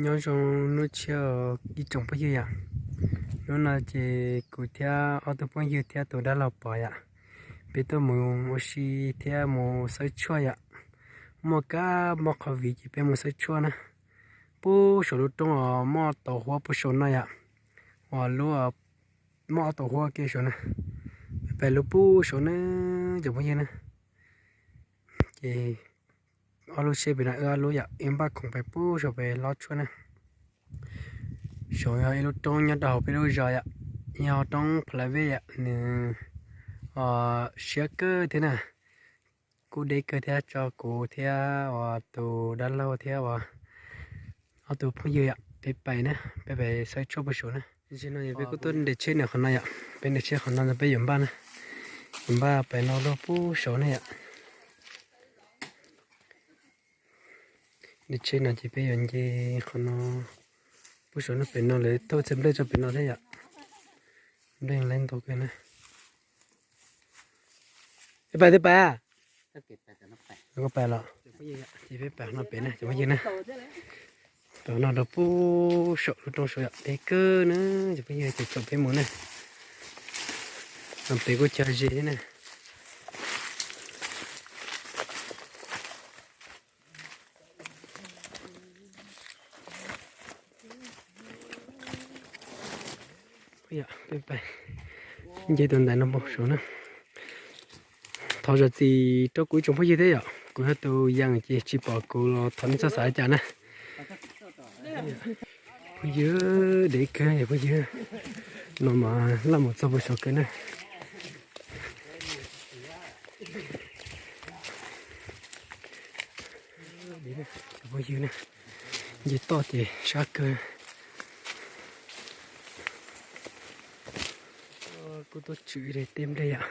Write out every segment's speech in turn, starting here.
Nyob zoo hnub tshiab ib tsoom phooj ywg yom. Hnub no ces kuv thiab ob tug phooj ywg thiab tus dab laug Pov yom, peb tuaj mus ua si thiab mus xawb tshuaj yom. Muaj kab mob qhov viv ces peb mus xawb tshuaj na. Puag saum lub roob os, muaj tauv huab puag saum no yom. Uas lub, muaj ob tauv huab kiag saum na. Peb pais lub puag saum na, cov phooj ywg na. Ces ob lub siab pem no wb ob lub yom, wb npaj khoom pais puag saum pem lob tshuaj na. Saum yog ib lub roob nyob rau hauv peb lub zos yom, yog roob Phalavej yom, nws siab kawg thiab na. Kuj deb kawg thiab, tso kuv thiab uas tus dab laug thiab uas ob tug phooj ywg yom, peb pais na, peb pais xawb tshuaj puag saum na. Tam sim no peb kuj tuaj nres tsheb nws qhov no yom, peb nres tsheb qhov no peb yuav npaj na, yuav npaj pais no lub puag saum ne yom. Nres tsheb no ces peb yuav nce qhov no puag saum no, pem no lawv tuaj txiav nplej rau pem no thiab yom. Nplej lawv ntau kawg na. Pais twb pais, koj pais los. Ces peb pais qhov no pem na cov phooj ywg na. Pem qhov no rau puag saum lub roob saud yom, deb kawg na cov phooj ywg, ces tsom peb mus na. No pem kuj cog ze thiab na. Nce tus ntaiv no puag saud na. Thov zam txim rau kuv ib tsoom phooj ywg thiab yom, kuv yog tus yees ces tsis pom kuv los thov nej txhob xav li cas na. Phooj ywg, deb kawg phooj ywg, no mas laj mus txog puag saud kawg na. Phooj ywg na, nce toj ces sab kawg. Kuj tuaj tswm daim teb nplej yom.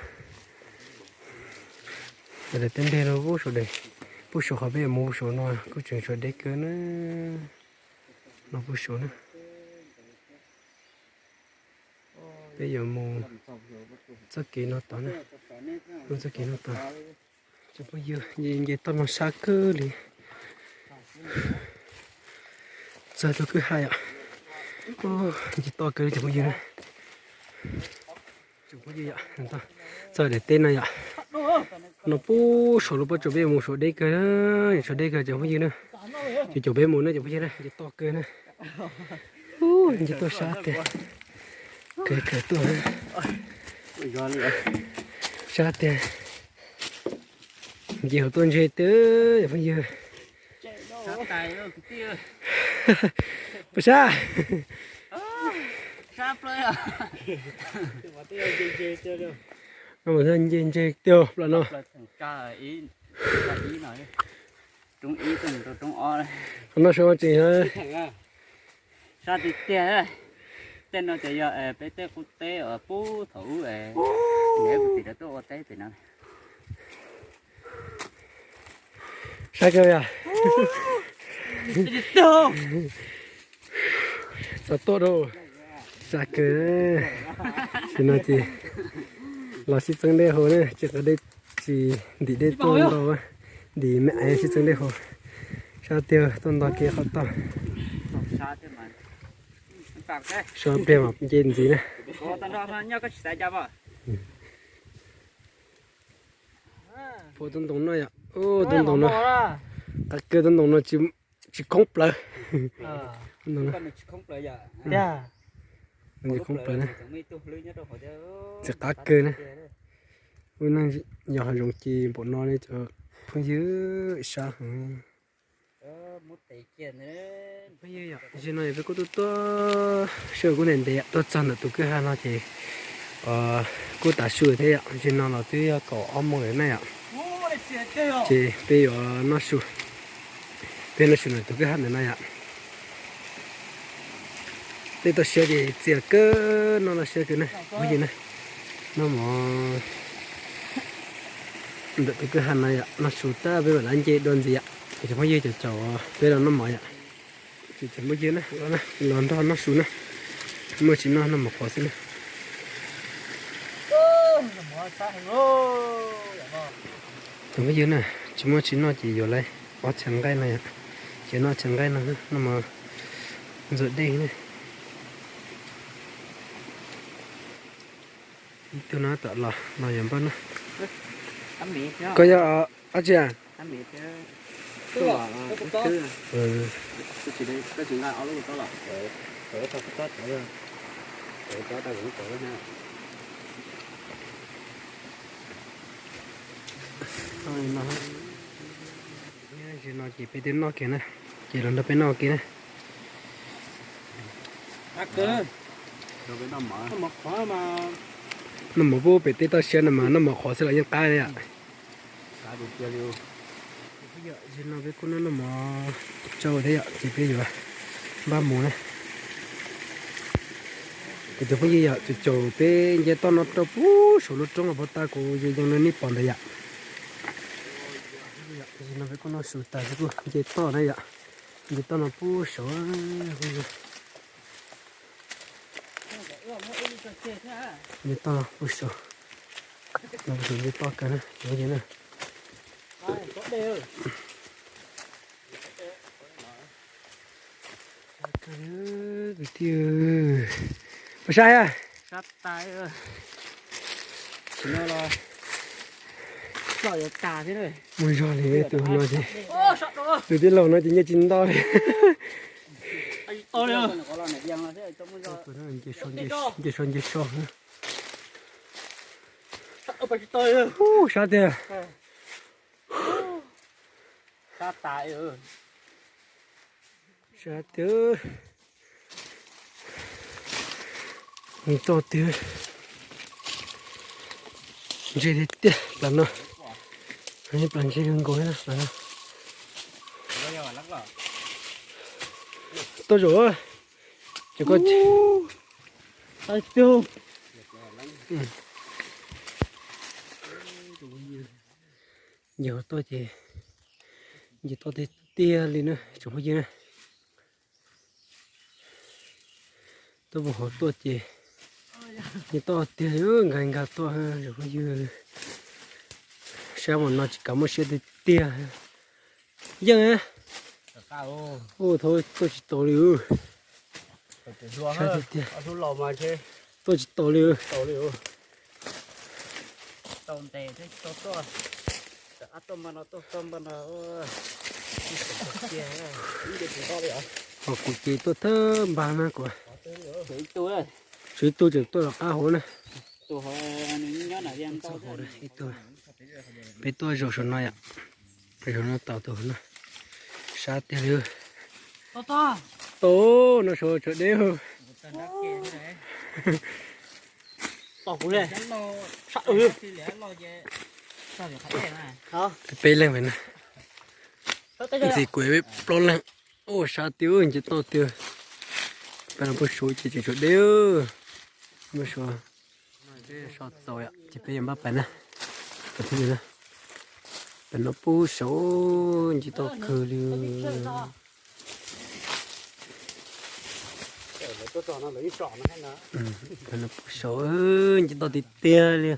Daim teb nplej no puag saum, puag saum qhov peb yuav mus puag saum no kuj tseem tshuav deb kawg na. No puag saum na. Peb yuav mus txoj kev no tod na, mus txoj kev no tod. Cov phooj ywg, nce toj no sab kawg li. Txog tus kwj ha yom. Nce toj kawg li cov phooj ywg na. Txog daim teb no yom. No puag saum lub pob tsuas peb yuav mus saum deb kawg, tshuav deb kawg cov phooj ywg na. Ces caum peb mus na cov phooj ywg na, nce toj kawg na. Nce tuaj sab tiag. Kawg kawg tuaj. Sab tiag. Nce hauv tuaj ntseg tiag cov phooj ywg. Puas sab? No mas nce ntseg tiag plaws no. Qhov no sab tseem sab tiag tiag. Tej no ces yog peb tej qub teb uas puag thaum ub es niam kuv txiv lawv tuaj ua teb pem no. Sab kawg yom. Txog tuaj rau. Sab kawg. Tam sim no ces los sib txeeb dej haus na, tsis qab dej, tsis ntim dej tuaj nto, ntim me aiv sib txeeb dej haus. Sab tiag, tuaj nto kev qhov toj. Sab pliag mas nce ntxiv na. Puag tub ntoo no yom, tub ntoo no, qab kawg, tub ntoo no tsis khoob plawv. Tsis khoob plawv na, txiv qab kawg na. Ub, neeg yog hav zoov ces npaum no li cov phooj ywg, sab heev. Phooj ywg, tam sim no peb kuj tuaj tuaj sij hawm kuj ntev ntev tuaj txog ntawm tus kwj ha no ces kuj tav su thiab yom, tam sim no los twb yog kaum ob moos lawm na yom. Ces peb yuav noj su, peb noj su ntawm tus kwj ha ntawm no yom. Tej toj siab ces txias kawg, noj toj siab kawg na phooj ywg na. Noj mov ntawm tus kwj ha no yom, noj su tag peb mam li nce dua ntxiv yom. Cov phooj ywg, caum peb los noj mov yom. Cov phooj ywg na, los nrog noj su na, muaj tsis noj noj mov qhuav xwb na. Cov phooj ywg na, tsis muaj tsis noj ces yuav lawm ob txhais nqaij no yom. Ces noj txhais nqaij no, noj mov Ntxuav dej ne. Ib tug no tom los los yog npaj no. Koj yog dab tsi a? Ces peb twb noj kiag na, ces los nrog peb noj kiag na. Noj mov pub pem teb toj siab no mas noj mov qhuav xwb los yeej qab li yom. Tam sim no peb kuj noj noj mov tsau thiab yom, ces peb yuav npaj mus na. Kuv tus phooj ywg yom, caum caum peb nce toj no rau pub saum lub roob uas pov tas kuv yees yees rau nej pom ntawd yom. Tam sim no peb kuj noj su tas kuj nce toj na yom, nce toj no pub saud. Nce toj no pub saud, no pub saud nce toj kawg na, cov phooj ywg na. Kwv tij, puas sab thiab? Muaj zog li tus no ces, tus tij laug no ces nyiaj tsis ntau li. Nce so nce so. Ub, sab tiag. Sab tiag. Toj tiag. Ntse tiag tiag plas no. Plas ntse kawg nkaus li plas no. Tuaj zaum. Ces koj, nce tuaj ces nce toj tiag tiag li na tsoom phooj ywg na. Tuaj puag hauv tuaj ces nce toj tiag li, nkag nkag tuaj tsoom phooj ywg. Sab mas no tsis kav muaj siab tiag tiag. Yeej, ua thaub tuaj tsis tau li. Sab tiag tiag, tuaj tsis tau li. Ho kuv ces tuaj thawj npag na kuv. Tshuav ib tug tseem tuaj rov qab hauv na. Ib tug, peb tuaj zaum saum no yom. Zaum no tau tus no. Sab tiag li. Tau, no saud tshuav deb. Peb leeg pem na. Ntxim kuv peb plaub leeg. Ua sab tiag, nce toj tiag. Peb no puag saud ces tseem tshuav deb. Puag saud, so txaus yom, ces peb yuav npaj pais na. Pais no puag saud nce toj kawg li. Pais no puag saud nce toj tiag tiag li.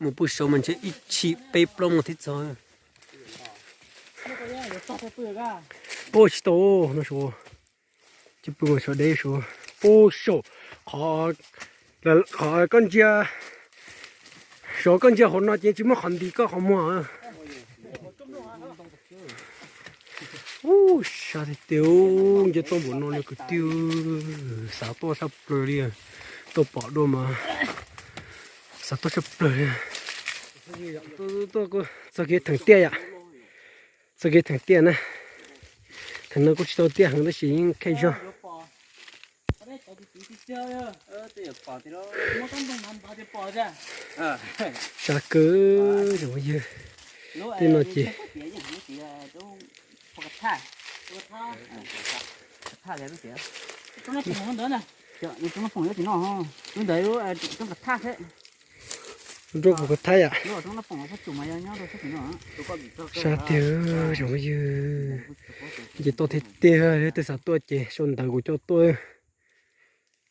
Mus puag saud mas ntshe ib tshim peb plaub moos thiab txog. Puag tsis tau no saud. Coj pw mas sawv deb saud. Puag saum, qhov, qhov koj ntsia, saud koj ntsia hauv no ces tsis muaj qhov nti koj qhov muag. Ub, sab tiag tiag, nce toj npaum no li kwv tij, xav tuaj tshaj plaws li. Tuaj pom dua mas xav tuaj tshaj plaws li. Txog kev theem tiaj yom. Txog kev theem tiaj na. Theem no kuj tsis tau tiaj heev tab sis yeej kheej zog. Sab kawg, tsoom phooj ywg. Tej no ces nruab kuv kav thab yom. Sab tiag, tsoom phooj ywg. Nce toj tiag tiag li, twb xav tuaj ces sau ntawv kuv coj tuaj.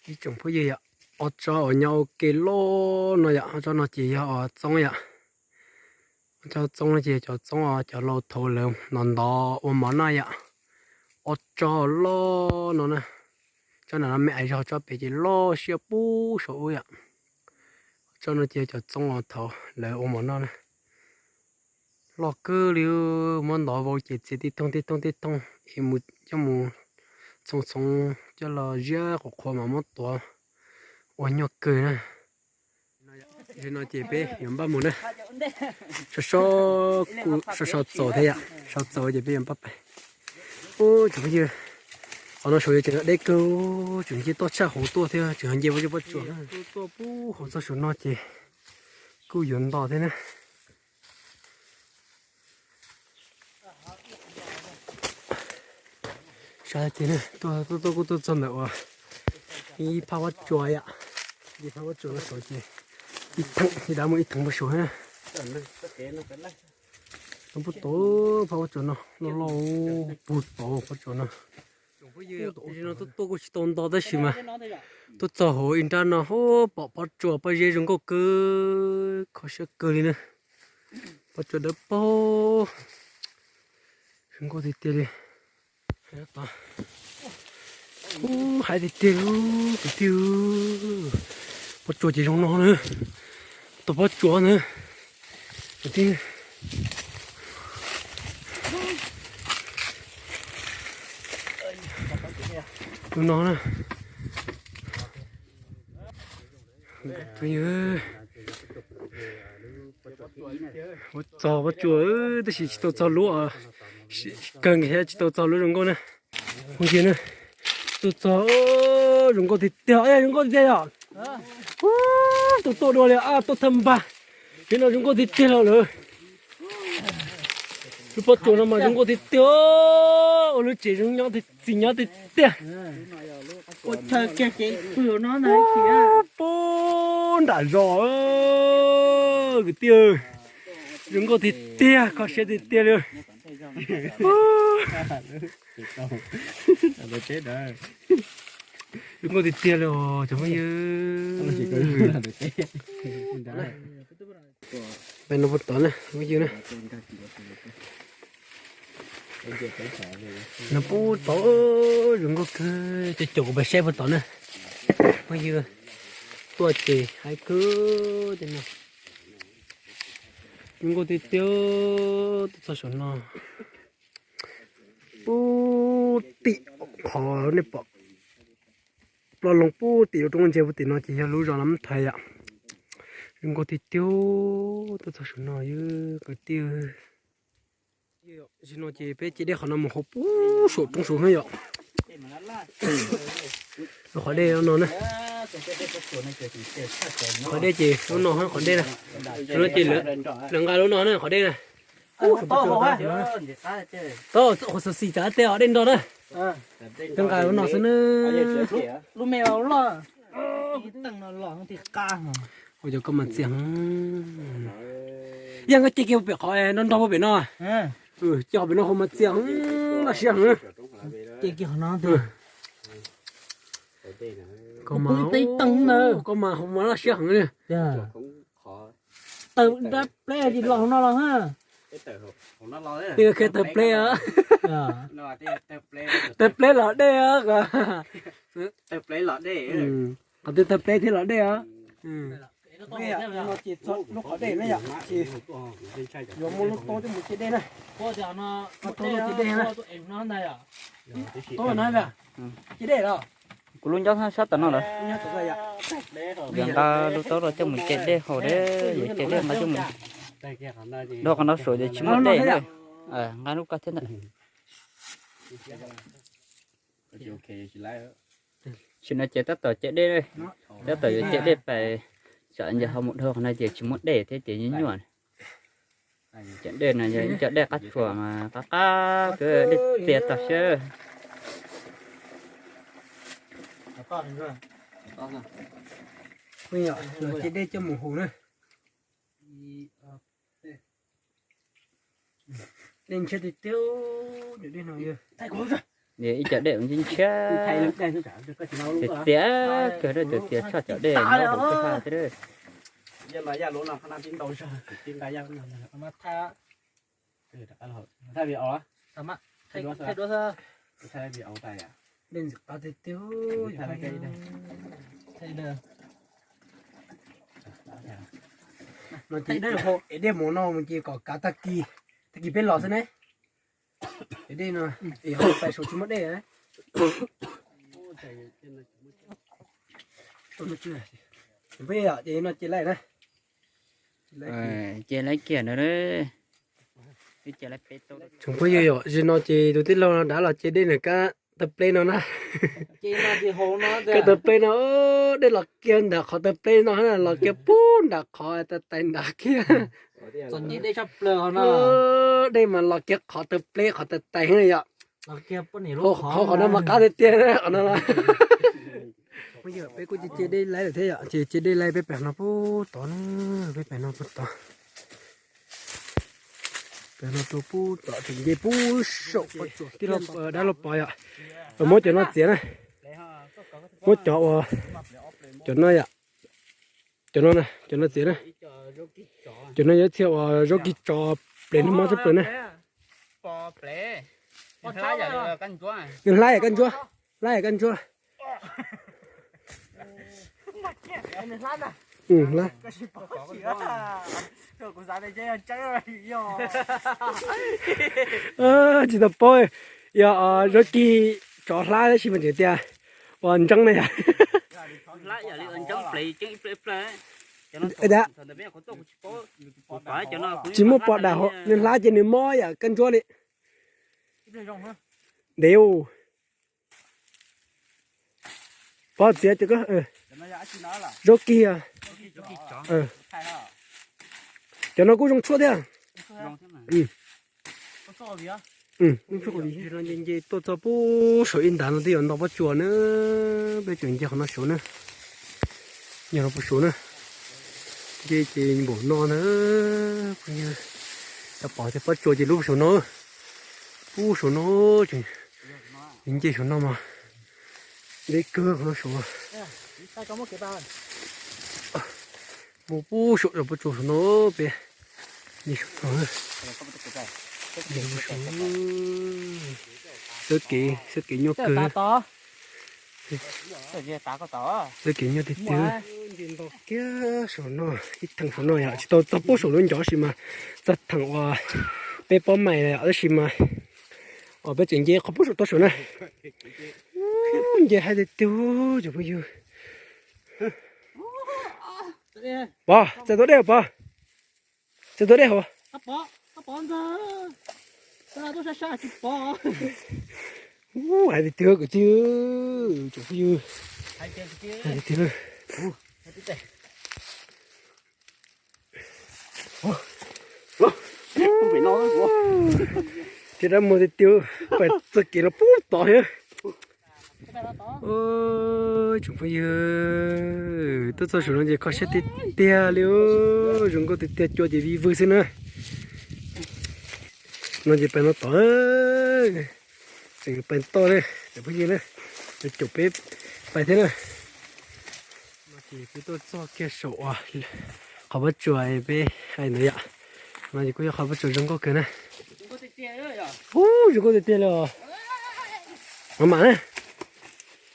Ib tsoom phooj ywg yom, ob tsob uas nyob ua ke loj no yom, ob tsob no ces yog txoob yom. Ob tsob txoob no ces cov txoob cov laus thaud lawv ntov ntov ua mov noj yom. Ob tsob loj no na. Tsob no me ais zog, tsob pem ces loj siab pub saum ub yom. Tsob no ces cov txoov os, thaum lawv ua mov noj na. Loj kawg li, muab ntov vau ces txiav tib thooj tib thooj tib thooj es mus coj mus txhoov txhoov coj los ziab qhuav qhuav mas muab tuav ua nyuaj kawg na. Zaum no ces peb yuav npaj mus na. Sau sau, sau sau txaus thiab yom, sau txaus ces peb yuav npaj pais. Ub, tsoom phooj ywg, qhov no saud yuav tseem deb kawg, tseem nce toj tshaj hauv tuaj thiab, tseem nce pob tsuas na. Tuaj pub hauv txog saum no ces kuj yuav nto thiab na. Sab tiag na, tuaj tuaj kuj tuaj txog ntawm uas ib phab pob tsuas yom, ib phab pob tsuas no saud ces ib theem, ib dab muaj ib theem pob tsuas na. Tuaj pub tod, phab pob tsuas no loj loj, pug tod pob tsuas no. Tuaj kuj tsis tau nto tab sis mas tuaj txog hauv ib nrab no pom pob tsuas pob zeb zoo nkauj kawg, kho siab kawg li na. Pob tsuas dawb paug, zoo nkauj tiag tiag li. Ub, haib tiag tiag li kwv tij. Pob tsuas ces zoo no na, tus pob tsuas na kwv tij. Tus no na. Tus yawg, ua txog pob tsuas tab sis tsis tau txog lub, kawg nkaus thiab tsis tau txog lub zoo nkauj na. Ua ntsia na, tuaj txog zoo nkauj tiag tiag, zoo nkauj tiag tiag yom. Ub, tuaj tuaj dua li, tuaj thawj npag, li no zoo nkauj tiag tiag li lawm. Lub pob tsuas no mas zoo nkauj tiag tiag, ua lub tsev zoo nyob tiag, txiv nyob tiag tiag. Ua chaw kiag ces pw no na. Pub nram zos kwv tij, zoo nkauj tiag tiag, kho siab tiag tiag li. Zoo nkauj tiag tiag li os cov phooj ywg. Peb no puag tod na phooj ywg na. No puag tod zoo nkauj kawg, cov caum kuv pais saib puag tod na. Phooj ywg, tuaj ces haib kawg tej no. Zoo nkauj tiag tiag, tuaj txog saum no. Puag tim qhov nej pom ploj loo puag tim lub roob ntsia puag tim no ces yog lub zos Nam Thaiv yom. Zoo nkauj tiag tiag, tuaj txog saum no yog kwv tij. Zaum no ces peb ce dej qhov no mus hauv puag saum roob saud na yom. Qhov dej no na. Qhov dej ces lub no, qhov dej na. Lub no ces lawv nqa lub no na qhov dej na. Tau, qhov xov xim tsav tej os dej nrog na. Lawv nqa lub no xwb na. Ua cov koj mas txias heev. Yog koj ce kiag pem qhov nrog nrog pem no. Ces qhov pem no hauv mas txias heev, laj siab heev. Koj mas hauv mas laj siab heev li. Tawm pleb los hauv no los. Tej tawg pleb, tawg pleb los dej. Qhov twg tawg pleb thiaj los dej os. Lub qhov dej na yom, yuav muaj lub taub coj mus ce dej na. Taub no ce dej na. Taub no ce dej los. Kuv lub nyob sab tom no lawm. Yuav nqa lub taub los coj mus ce dej haus, yuav ce dej nqa coj mus. Dhau qhov no saum ces tsis muaj dej na. Nqa lub koj thiab ntag. Tam sim no ces tab tom ce dej, tab tom yuav ce dej pais, tsam nce ho mus dhau qhov no ces tsis muaj dej thiab ces nyuaj nyuaj. Cov dej no yog ib co dej qab tsuas mas qab qab kawg, dej txias tag siab. Ces dej coj mus haus na. Dej ntshiab tiag tiag, cov dej no yog ib co dej ua ntshiab ntshiab, txias txias kawg, txias txias tshaj cov dej nyob hauv kwj ha thiab. Dej ntxim qab tiag tiag. No ces dej mus no mus ces kom kav tag kis, tag kis peb los xwb ne. Dej no, pais saum tsis muaj dej. Ces no ces laij na. Ces laij kiag no. Tsoom phooj ywg, yog zaum no ces tus tij laug no dav los ces dej nws kab tawg pleb no na. Kab tawg pleb no, dej los kiag nram qhov tawg pleb no, los kiag puag nram qhov tais tais nram kiag. Dej mas los kiag qhov tawg pleb qhov tais tais yom. Qhov no mas qab tiag tiag qhov no. Peb kuj cia dej laij lawm thiab yom, ces cia dej laij peb pem no puag tod na, peb pem no puag tod. Pem no rau puag tod tseem nce puag saum pob tsuas tij laug dab laug pov yom. Muab cov no txiav na, muab cov uas, cov no yom, cov no na, cov no txiav na. Cov no yog txhia uas zaub kig tso, plev nws mob tshaj plaws na. Nws hlab yam kab ntsuab, hlab yam kab ntsuab. Tsis tau paub, yog zaub kig tsov hlab tab sis mas tseem tias ua ntseeb na yom. Tsis muaj pom dam, nws hlab ces nws mob yam kab ntsuab li. Ntev. Pov txiav, zaub kig, cov no kuj zoo tshuaj thiab. Nce nce tuaj txog puag saum ib ntav no twb yuav nto pob tsuas na, peb tseem nce qhov no saud na. Nyob no puag saud na, nce ces npaum no na, peb pom tias pob tsuas ces lub saum no, puag saum no, nce saum no mas deb kawg qhov no saud. Mus puag saum pob tsuas saum no, peb nce saum no. Xab kev, xab kev nyuaj kawg. Xab kev nyuaj tiag tiag. Nce nto kiag saum no, ib theem saum no yom, tsis tau txog puag saum lub ncov sis mas txog theem uas peb pob mais lawm tab sis mas uas peb tseem nce qhov puag saum toj saum na. Nce haib tiag tiag cov phooj ywg. Pov, txais tau dej pov. Txais tau dej hauv. Haib tiag tiag kwv tij, cov phooj ywg. Haib tiag tiag. Thiab dab muag tiag tiag, pais txoj kev no puag tod thiab. Tsoom phooj ywg, tuaj txog saum no ces kho siab tiag tiag li, zoo nkauj tiag tiag, cua ces vij vwg xwb na. No ces pais no tod, tseem pais toj na, cov phooj ywg na, caum peb pais thiab na. No ces peb tuaj txog kiag saum qhov pob tsuas peb hais ntawd yom. No ces kuj yog qhov pob tsuas zoo nkauj kawg na. Ub, zoo nkauj tiag tiag li os. Mam mam na.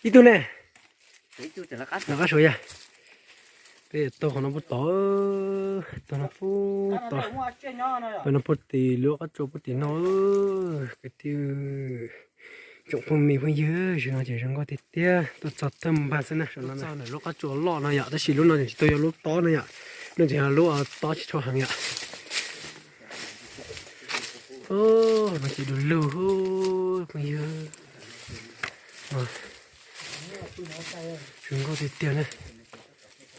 Ib tug ne. Lawv qab saud yog. Peb taug qhov no puag tod, taug no puag tod, peb no puag tim lub qab tsua puag tim no. Kwv tij, tsoom phooj me phooj ywg, saum no ces zoo nkauj tiag tiag, tuaj txog tawg npag xwb na. Saum no txog ntawm lub qab tsua loj no yom, tab sis lub no tseem tsis tau yog lub tob no yom, no tseem yog lub tob tsis tshua heev yom. No ces du lug phooj ywg. Zoo nkauj tiag tiag na.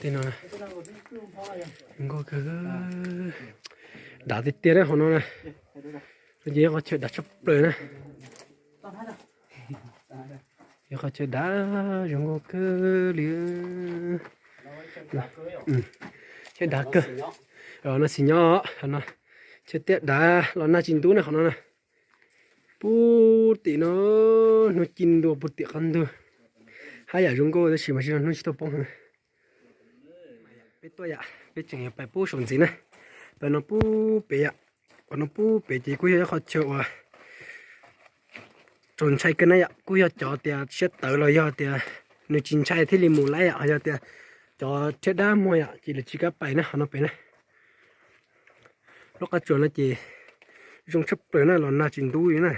Tej no zoo nkauj kawg, dav tiag tiag na hauv no na. No ces yog qhov chaw dav tshaj plaws na. Yog qhov chaw dav zoo nkauj kawg li. Chaw dav kawg. No xim nyob no, chaw tiaj dav los nag tsis ntub na qhov no na. Puag tim no, hnub ci ntua puag tim qab ntug. Haj yam zoo nkauj tab sis mas hnub tsis tau poob heev. Peb tuaj yom, peb tseem yuav pais puag saum ntxiv na. Pais no puag pem yom, qhov no puag pem ces kuj yog ib qhov chaw uas txaus ntshai kawg na yom, kuj yog cov tias siab tawv los yog tias nws tsis ntshai thiaj li mus lawm yom, yog tias cov rhiab dab muag yom ces lawv tsis kam pais na, qhov no pem na. Lub qab tsuas no ces zoo tshaj plaws na, los nag tsis ntub li na.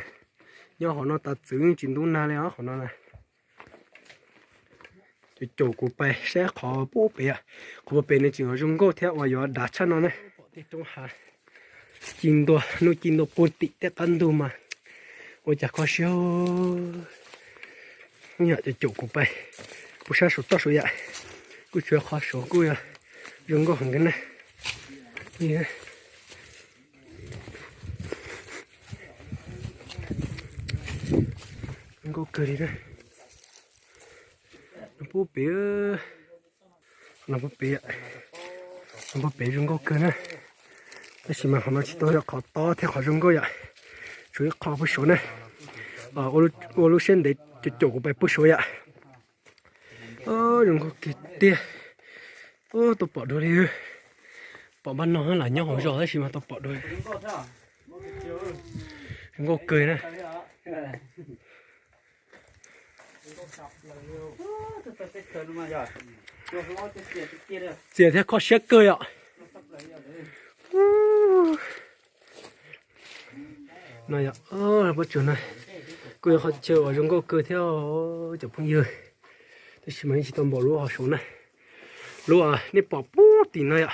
Nyob hauv no tas txwv tsis ntub nag li os qhov no na. Ces caum kuv pais saib qhov pub pem, qhov pub pem nws tseem zoo nkauj thiab uas yuav dav tshaj no na. Pom tej roob hav ci ntua, hnub ci ntua puag tim tej qab ntug mas ua cas kho siab. Ces caum kuv pais puag sab saum toj saud yom, kuj tsuas qhov saud kuj yog zoo nkauj heev na. Zoo nkauj kawg li na. No pub pem, no pub pem, no pub pem zoo nkauj kawg na. Tab sis mas qhov no tsis tau yog qhov tob thiab qhov zoo nkauj yom, tshuav ib qho puag saud na. Ua lub siab ntev caum kuv pais puag saud yom. Zoo nkauj kawg tiag. Tuaj pom dua li, pom npaj no lam nyob hauv zos tab sis mas tau pom dua. Zoo nkauj kawg na. Txias thiab kho siab kawg yom. No yog pob tsuas na, kuj yog qhov chaw uas zoo nkauj kawg thiab cov phooj ywg. Tab sis mas yeej tsis tau npaum lub hauv saud na. Lub nej pom puag tim no yom,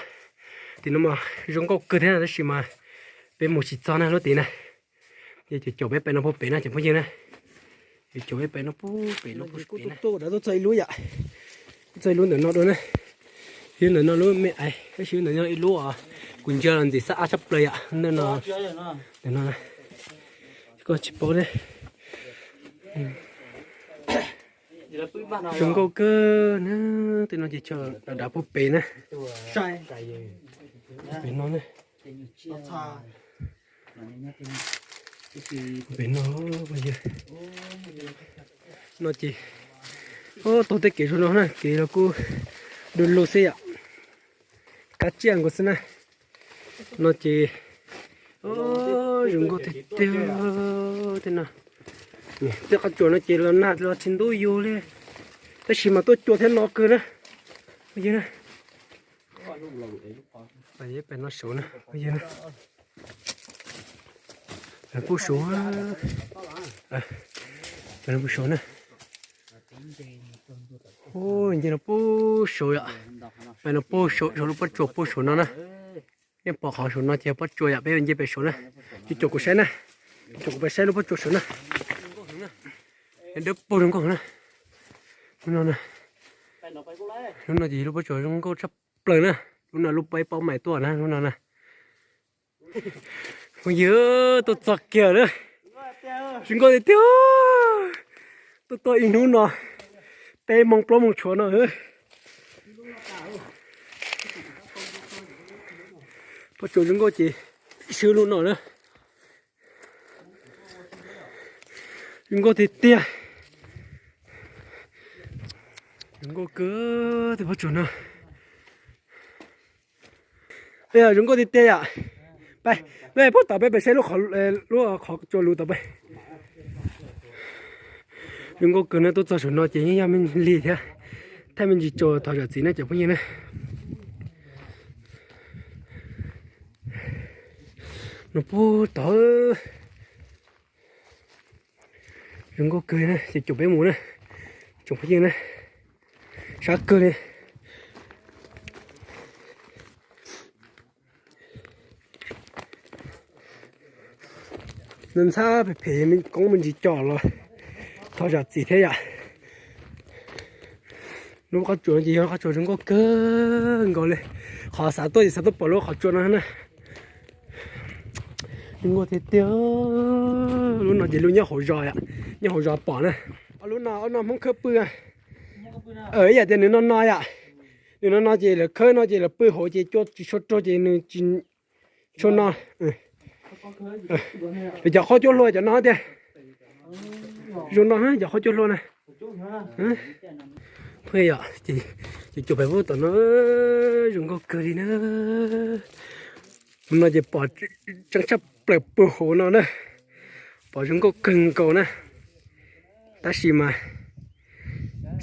tim no mas zoo nkauj kawg thiab tab sis mas peb mus tsis txog na lub tid na. Ces caum peb pem no puag pem na cov phooj ywg na. Ces caum peb pem no puag pem no puag pem na. Tuaj tuaj tuaj txog ib lub yom, txog ib lub ntawm no dua na. Ib ntawm no lub me ais tab sis ntawm no ib lub os, kuv ntsia los ntxim xab ab tshaj plaws yom. Ntawm no, ntawm no koj tsis paub ne. Zoo nkauj kawg na. Tej no ces tso dav dav puag pem na. Pem no na. Pem no, no ces tau tej kev zoo no na, kev los kuj du lug xwb yom. Kab tsiaj nkaus xwb na. No ces zoo nkauj tiag tiag. Tej no, tej qhov tsuas no ces los nag los tsis ntub yus li, tab sis mas tuaj cua thiab no kawg na. Peb pem no saud na, pem no puag saud, pem no puag saud na. Nce no puag saud yom, pem no puag saud, saum lub pob tsuas puag saud no na. Yeej pom qhov saum no ces pob tsuas yom, peb nce pem saud na. Ces caum kuv saib na, caum kuv pais saib lub pob tsuas saud na. Dawb paug zoo nkauj na. Lub no, lub no ces lub pob tsuas zoo nkauj tshaj plaws na. Lub no lub peb paub mais tuaj na lub no na. Phooj ywg, tuaj txog kiag lawm. Zoo nkauj tiag tiag. Tuaj txog ib hnub no, peb moos plaub moos tshuav no. Pob tsuas zoo nkauj ces swb lub no na. Zoo nkauj tiag tiag. Zoo nkauj kawg tej pob tsuas no. Zoo nkauj tiag tiag yom. Peb, peb puag tom peb pem saib lub qhov, lub qhov tsua lus tom peb. Zoo nkauj kawg na, tuaj txog saum no ces yeej yog me lig thiab, thaij me ntsis tso thov zam txim na cov phooj ywg na. No puag tod. Zoo nkauj kawg na, ces caum peb mus na, tsoom phooj ywg na, sab kawg li. Ntxhab phem phem koob me ntsis co los thov zam txim thiab yom. Lub qab tsuas no ces yog qab tsuas zoo nkauj kawg nkaus li. Qhov xav tuaj ces xav tuaj pom lub qhov tsua no na. Zoo nkauj tiag tiag. Lub no ces lub nyob hauv zos yom, nyob hauv zos pom na. Lub no ob no Hmoob khawb pw. Ib yam tias nws no no yom, nws no no ces lawv khawb no ces lawv pw hauv ces cua tsis tshua raug ces nws tsis tshua no. Lawv cov qhaub cuab hlua cov no tiag. Zoo no cov qhaub cuab hlua na. Pheej yom, ces caum pem puag tom no zoo nkauj kawg li na. No ces pom tseeb tshaj plaws puag hauv no na. Pom zoo nkauj kawg nkaus na. Tab sis mas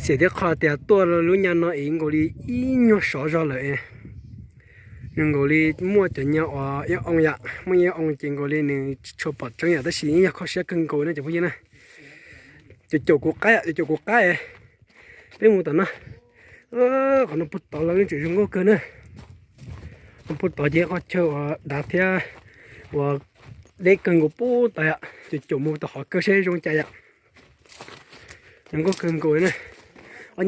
xiam thiab qho tias tuaj lub nyab no es nkaus li ib nyuag sov zog lawm. Nws nkaus li muaj cov nyab uas ib oo yam, muaj ib oo ces nkaus li nws tsis tshua pom tseeb yam, tab sis yog kho siab kawg nkaus na cov phooj ywg na. Cov caum kuv qab, cov caum kuv qab. Peb mus tom no, qhov no puag tod los yeej tseem zoo nkauj kawg na. Puag tod ces qhov chaw uas dav thiab uas deb kawg nkaus puag tod yom, cov caum mus tom qhov kawg seb zoo cas yom. Zoo nkauj kawg nkaus na. Ob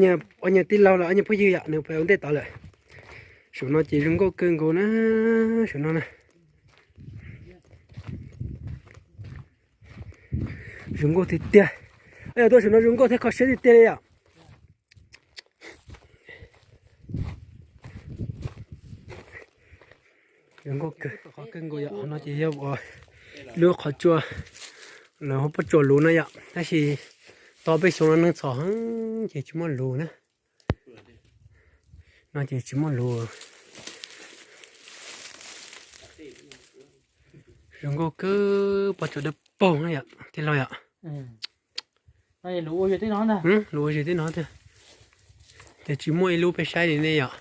nyuag tij laug los ob nyuag phooj ywg yom, nws pais ua ntej tod lawm. Saum no ces zoo nkauj kawg nkaus na, saum no na. Zoo nkauj tiag tiag. Yog tuaj saum no zoo nkauj thiab kho siab tiag tiag li yom. Zoo nkauj kawg, qhov kawg nkaus yom, no ces yog lub qhov tsua, lawv hu pob tsuas luv no yom, tab sis tau peb xyoo no neeg txhom heev ces tsis muaj luv na. No ces tsis muaj luv. Zoo nkauj kawg, pob tsuas dawb paug na yom, tij laug yom. Luv ua zes tib no tiag, ces tsis muaj ib lub peb saib li ne yom.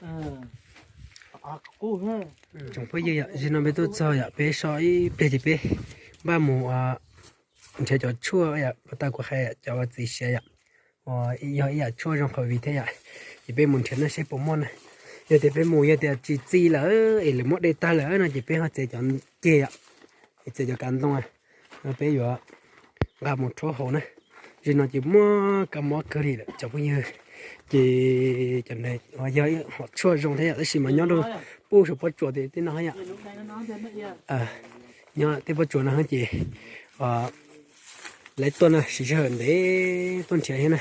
Tsoom phooj ywg yom, zaum no peb tuaj txog yom, peb so ib pliag ces peb npaj mus nrhiav cov tshuaj yom, puag ta kuv hais cov uas txiv siav yom, uas yog ib yam tshuaj zoo qhov viv thiab yom, ces peb mus nrhiav no seb puas muaj na. Yog tias peb mus yog tias tsis txi lawm es lawv muab de tag lawm no ces peb ho txiav cov ceg yom, es txiav cov kav ntoo, peb yuav nqa mus rhaub haus na. Zaum no ces muaj kab mob kawg li lawm cov phooj ywg, ces cov ntawd yog ib hom tshuaj zoo thiab yom, tab sis mas nyob rau puag saum pob tsuas tim tej no yom. Nyob tej pob tsuas no ces lawv tuaj no siv sij hawm ntev tuaj nrhiav thiab na.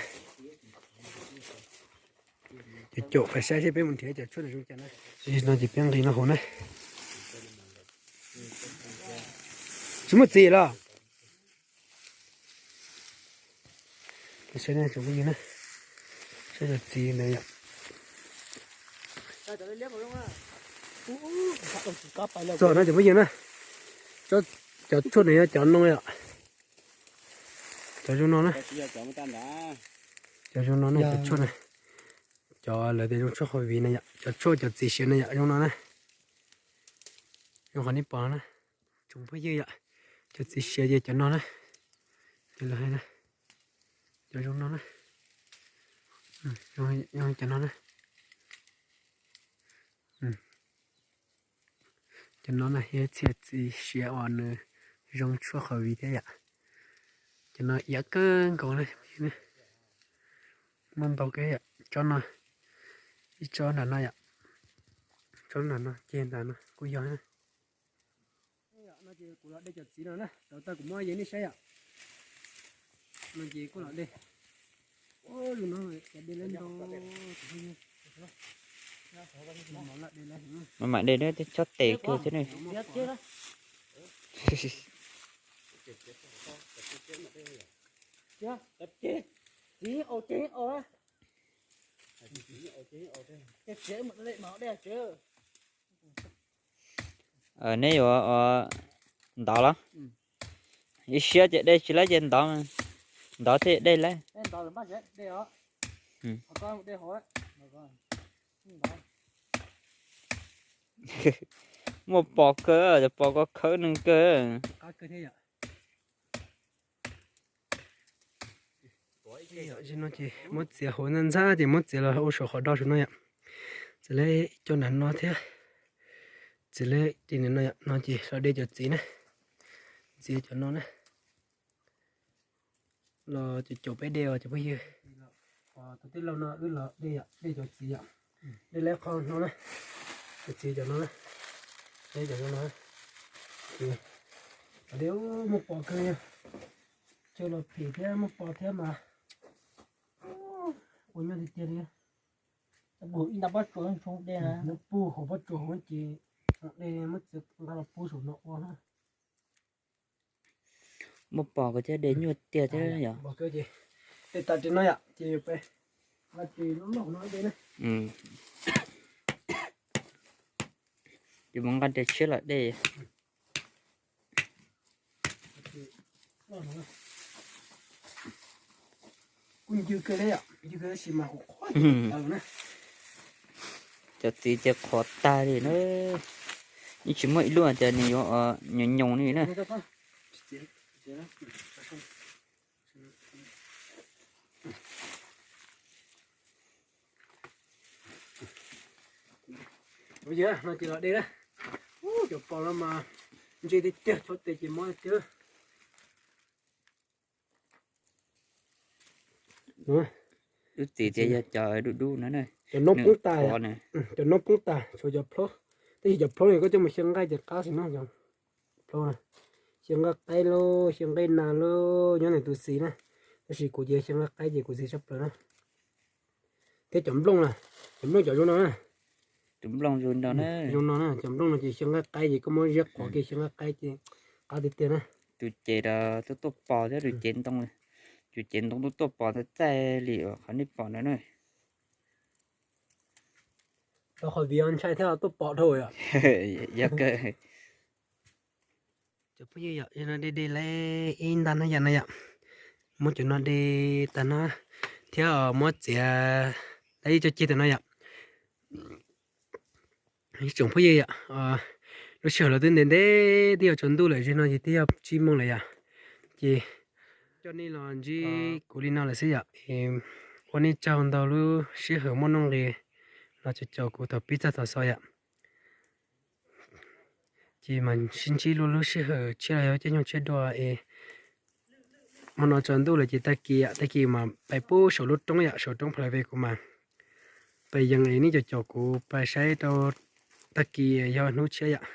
Ces caum pais saib seb peb mus nrhiav cov tshuaj no zoo cas na. No ces peb nqis no hauv na. Tsis muaj txiv los? Saib cov txiv ntawd yom. Txog no cov phooj ywg na, cov tshuaj no yog cov no yom. Cov zoo no na. Cov zoo no na, cov tshuaj na. Cov lawv tias zoo tshuaj qhov viv na yom, cov tshuaj cov txiv siav na yom, zoo no na. Zoo qhov nej pom na, tsoom phooj ywg yom, cov txiv siav ces cov no na. Cov lawv hais na, cov zoo no na. Cov no na. Cov no na yog txhia txiv siav uas nws zoo tshuaj qhov viv thiab yom. Cov no iav kawg nkaus na. Muaj ntau kawg yom, tsob no, ib tsob nram no yom, tsob nram no ces nram no kuj yog na. No ces kuv los de cov txiv no na, rau tag kuv muab yees nej saib yom. No ces kuj los de. Ua, zoo no cov de lawm ntau. Mam de na, tej tsob tes kawg thiab ne. Txiv au ces au. Neb yuav ntov los? Ib siab ces de tsis laib ces ntov, ntov thiaj de laib. Muaj pos kawg, cov pos ko khawb neeg kawg. No ces muab txiav hauv ntxhab ntxhab ces muab txiav los ua saum qhov do saum no yom. Txiav lawm cov nram no thiab. Txiav lawm cov nram no yom, no ces los de cov txiv na. Txiav cov no na. Los caum caum peb de os cov phooj ywg. Tus tij laug no wb los de yom, de cov txiv yom. De lawm qhov no na. Cov txiv cov no na. De cov no na. Cov de muaj pos kawg, chaw los phem thiab muaj pos thiab mas ua nyuaj tiag tiag li. Ib nta pob tsuas tshoob de na, muab pub hauv pob tsuas hauv ces de, muab txiav nqa los pub saum no ua na. Muaj pos ko thiab de nyuaj tiag thiab yom. De tas tim no yom, ces yuav peb nqa tes loj loj no de na. Ces mus nqa tes tshiab los de. Loj no. Kuj ncw kawg li yom, ncw kawg tab sis mas kuv qhuav tsis tau na. Cov txiv ces qhuav tag li na. Yeej tsis muaj ib lub tias nws yuav nyoos nyoos li na. Ua yog no ces los de na. Cov pos no mas ntse tiag tiag, tshuav tes ces mob tiag. Lub txiv tias yog cov dub dub no na. Cov noob poob tas, cov noob poob tas tshuav cov plhaub. Tab sis cov plhaub no koj coj mus xyaw nqaij ces qab xwb no. Plhaub, xyaw nqaij qaib lauj, xyaw nqaij nas lauj, nyob ntawm tus txiv na. Tab sis kuv ces xyaw nqaij qaib ces kuv txiv tshaj plaws na. Thiab cov nplooj na, cov nplooj cov zoo no na. Tus nplooj zoo no na, zoo no na, cov nplooj no ces xyaw nqaij qaib ces koj muab ziab qhuav kiag xyaw nqaij qaib ces qab tiag tiag na. Tus ces tuaj tuaj pos thiab tus ces ntoo, tus ces ntoo tuaj tuaj pos txaij txaij li uas qhov nej pom no na. Tau qhov viv ntshai thiab tuaj pom dhau yom. Yog kawg. Cov phooj ywg yom, no de de lawm ib nta no yom, no yom. Muab cov no de tag no thiab muab txiav lawm ib co ceg tam no yom. Ib tsoom phooj ywg yom, lub sij hawm los twb ntev ntev twb yuav tsaus ntuj lawm, zaum no ces twb yog tsib moos lawm yom. Ces coj nej los ntsib kuv li no lawm xwb yom. Ua nej tsaug ntau lub sij hawm muaj nuj nqis los caum kuv thaum pib txog thaum xaus yom. Ces mam sib ntsib lub lub sij hawm tshiab los yog caij nyoog tshiab dua es hmo no tsaus ntuj lawm ces tag kis, tag kis mas pais pub saum lub roob yom, saum roob Pha La Ve kuv mas pais yees es nej caum kuv pais saib rau tag kis yog hnub tshiab yom.